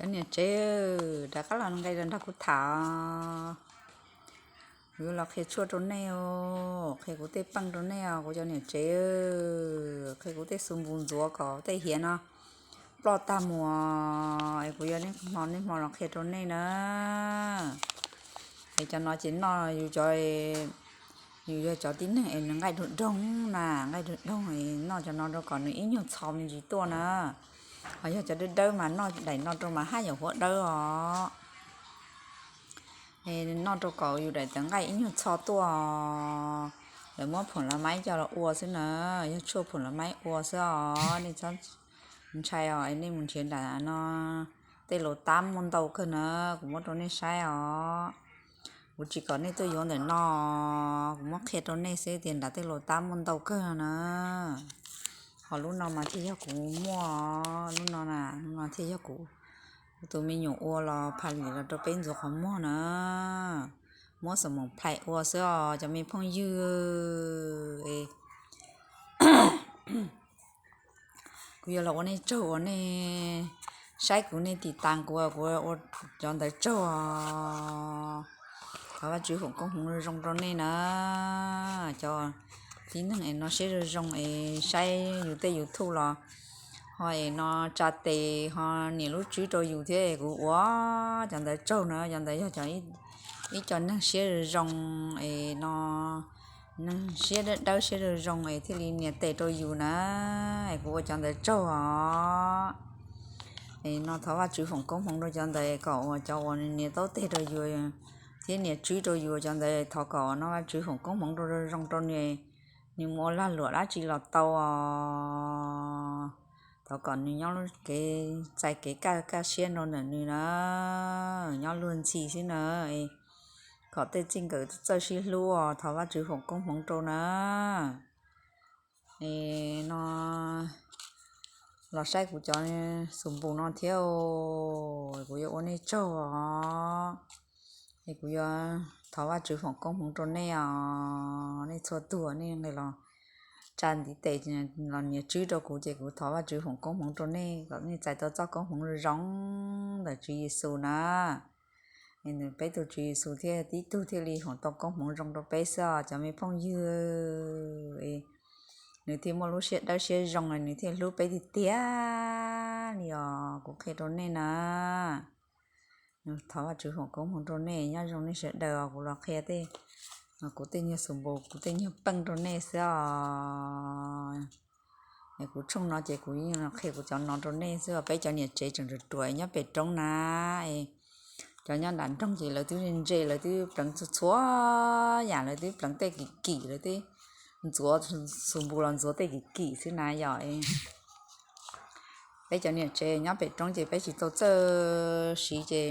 Cov niam tsev, rov qab los nqe los nrog kuv tham. Kuv yuav los qhia tshuaj rau nej, qhia kuv tej peej rau nej os kuv cov niam tsev, qhia kuv tej xu npus ntxuav kom tej hiav no ploj tag mus es kuv yuav nej hmo nej hmo los qhia rau nej na. Es cov no ces noj yus cov, yus yog cov tib neeg es nws nqaij doog doog na, nqaij doog doog es noj cov no rau kom nws ib nyuag txho me ntsis tuaj na. Ho yog cov dawb dawb mas noj daim no rau mas haj yam huab dawb os. Noj rau kom yus daim tawv nqaij ib nyuag txho tuaj. Lawv muab phoom las maib coj los ua xwb na, yog tshuaj phoom las maib ua xwb os. Nej txhob ntshai os, nej mus nrhiav nram no tej laus tab muaj ntau kawg na, kuv muab rau nej saib os. Kuv tsis kom nej tuaj yuav ntawm no, kuv muab qhia rau nej xwb tias nram tej laus tab muaj ntau kawg na. Ho lub no mas thiaj yog kuv muaj, lub no na, lub no thiaj yog kuv, kuv tus me nyuam ua los phaj lim los rau peb ntxuav qhov muag na. Muab xam moom plais ua xwb os cov me phooj ywg. Kuv yuav los ua nej tsaug uas nej saib kuv, nej tiv tas kuv, kuv ua cov ntawd tsaug os. Thov Vajtswv foom koob hmoov zoo zoo rau nej na. Cov tib neeg es no siab zoo zoo es saib yus tej YouTube los ho es no tsa tes ho nias lub tswb rau yus thiab es kuv ua cov ntawd tsaug na. Cov ntawd yog cov ib co neeg siab zoo zoo es no, neeg siab dawb dawb siab zoo zoo es thiaj li nias tes rau yus na. Es kuv ua cov ntawd tsaug os. Es no thov Vajtswv foom koob hmoov rau cov ntawd kom uas cov uas nias taub teg rau yus thiab nias tswb rau yus cov ntawd thov kom no Vajtswv foom koob hmoov rau zoo rau nws, nws mus ua lag luam dab tsi los tau os. Thov kom nws nyob kev txais kev kaj kaj siab nrau ntawm nws na, nyob luag ntxhi xwb na. Kom tej txij nkawm txawj sib hlub os, thov Vajtswv foom koob hmoov rau na. Es no los saib kuv cov xus npus no thiab, kuv yuav ua nej tsaug os. Es kuv yuav thov Vajtswv foom koob hmoov rau nej os, nej txhua tus nej nqis los tsa ntiv tes los nias tswb rau kuv ces kuv thov Vajtswv foom koob hmoov rau nej kom nej txais tau txoj koob hmoov zoo zoo ntawm Tswv Yexus na. Peb tus Tswv Yexus thiaj tib tug thiaj li foom tau koob hmoov zoo rau peb xwb os cov me phooj ywg. Nws thiaj muaj lub siab dawb siab zoo, nws thiaj hlub peb tiag tiag li os, kuv qhia rau nej na. Thov Vajtswv foom koob hmoov rau nej, nyob zoo nej sawv daws os. Kuv los qhia tej, kuv tej nyuag xus npus, kuv tej nyuag peej rau nej xwb os. Kuv tshooj no ces kuv yeej qhia kuv cov no rau nej xwb os. Peb cov niam tsev tseem ruam ruam nyob pem roob na, cov nyob nram nroog ces lawv twb ntse, lawv twb pleev txhua txhua yam, lawv twb pleev tej kim kim, lawv twb ntxuav xus npus los ntxuav tej kim kim xwb na yom. Peb cov niam tsev nyob pem roob ces peb tsis tau txawj siv ces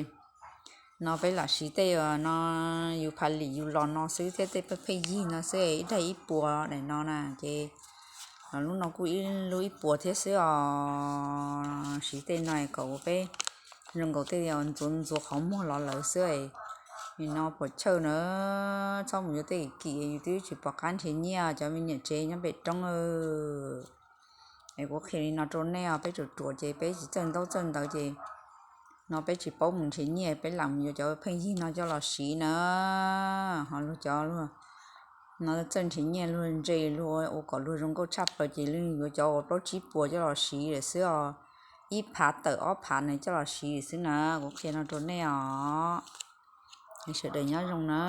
no peb lam siv tej no yus pha lim yus los no xwb thiab tej pheej yig no xwb, ib daig ib puas daim no na ces lub no kuj ib lub ib puas thiab xwb os. Siv tej no kom ua peb zoo nkaus tej ntxuav ntxuav qhov muag los lawm xwb. Nim no puas chawj na, txhob mus yuav tej kim kim, yus twb tsis pom qab nrhiav nyiaj, cov me niam tsev nyob pem roob. Es kuv qhia li no rau nej os, peb ruam ruam ces peb tsis txawj ntaub txawj ntawv ces no peb tsis paub mus nrhiav nyiaj, peb lam mus yuav cov pheej yig no coj los siv na. Ho luag cov luag no txawj nrhiav nyiaj, luag ntse, luag ua kom luag zoo nkauj tshaj plaws ces luag yuav cov uas plaub tsib puas coj los siv lawm xwb os. Ib phav tawm ob phav na coj los siv xwb na, kuv qhia no rau nej os. Sawv daws nyob zoo na.